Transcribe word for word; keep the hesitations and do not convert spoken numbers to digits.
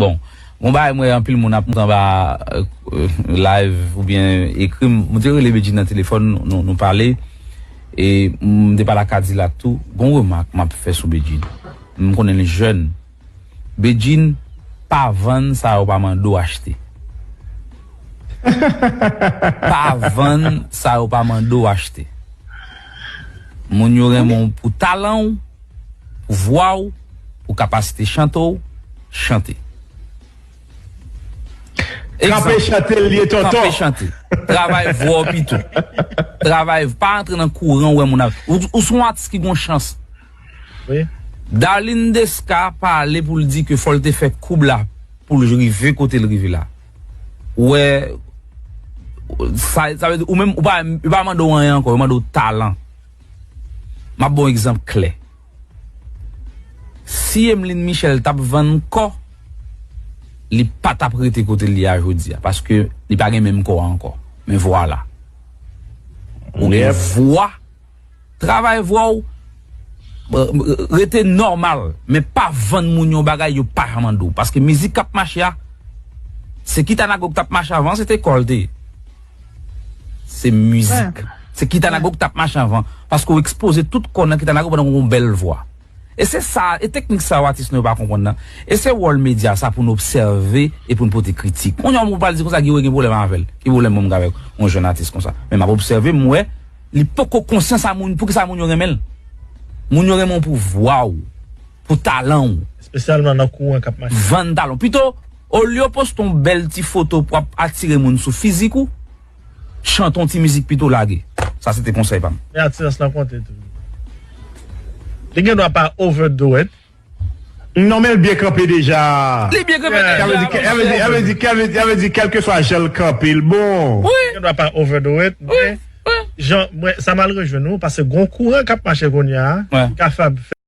Bon, gon bagay m wè anpil moun ap monte anba, euh, euh, live oubyen ekri m. M te rele Bedjine nan telefòn, nou, nou pale. E m te pale ak Kadilak tou. Gon remak m ap fè sou Bedjine. M konnen li jèn. Bedjine, pa vann sa yo pa mande w achte. Pa vann sa yo pa mande w achte. Moun yo renmen w pou talan w, pou vwa w, pou kapasite chante w, chante. Kanpe chante l ye tonton. Kanpe chante. Travay vwa w pito. Travay, pa antre nan kouran w wè moun ap. Ou, ou se yon atis ki gon chans. Wi. Darline Desca pale pou l di ke fò l te fè koub la pou l rive kote l rive la. Ou wè, sa, sa vle di, ou menm, ou pa, yo pa mande w anyen ankò, yo mande w talan. M ap ba w egzanp klè. Si Emeline Michel t ap vann kò, li pa t ap rete kote l ye a jodi a, paske li pa gen menm kò a ankò. Men vwala. Ou gen vwa, travay vwa w, rete nòmal, men pa vann moun yon bagay yo pa janm mande w. Paske mizik k ap mache a, se Kitanago k t ap mache avan, se te kò l te ye. Se mizik. Se Kitanago k t ap mache avan. Paske w ekspoze tout kò w nan Kitanago pandan w gen yon bèl vwa. E se sa, e teknik sa yo atis nou yo pa konprann nan. E se wòl medya sa pou n obsève e pou n pote kritik. Kounye a ou pral di konsa Guy Wewe gen pwoblèm avè l. Ki pwoblèm mwen m gen avèk yon jèn atis konsa? Men m ap obsève, m wè li poko konsyan sa moun, poukisa moun yo renmen l. Moun yo renmen w pou vwa w, pou talan w. Espesyalman nan kouran k ap mache. Vann talan w. Pito, olye w poste yon bèl ti foto pou ap atire moun sou fizik ou, chante yon ti mizik pito lage. Sa se te konsèy pa m. Men atirans lan konte tou. Li gen dwa pa overdo it. Non, men l byen kanpe deja. Li byen kanpe Sa vle di, deja. sa vle di, sa vle di, sa vli di, kèlkeswa jan l kanpe, l bon. Wi, Li gen dwa pa overdo it, wi, men wi. Jan, mwen, sa m al rejwenn ou, paske gon kouran k ap mache kounye a, Wi. Ki kapab fè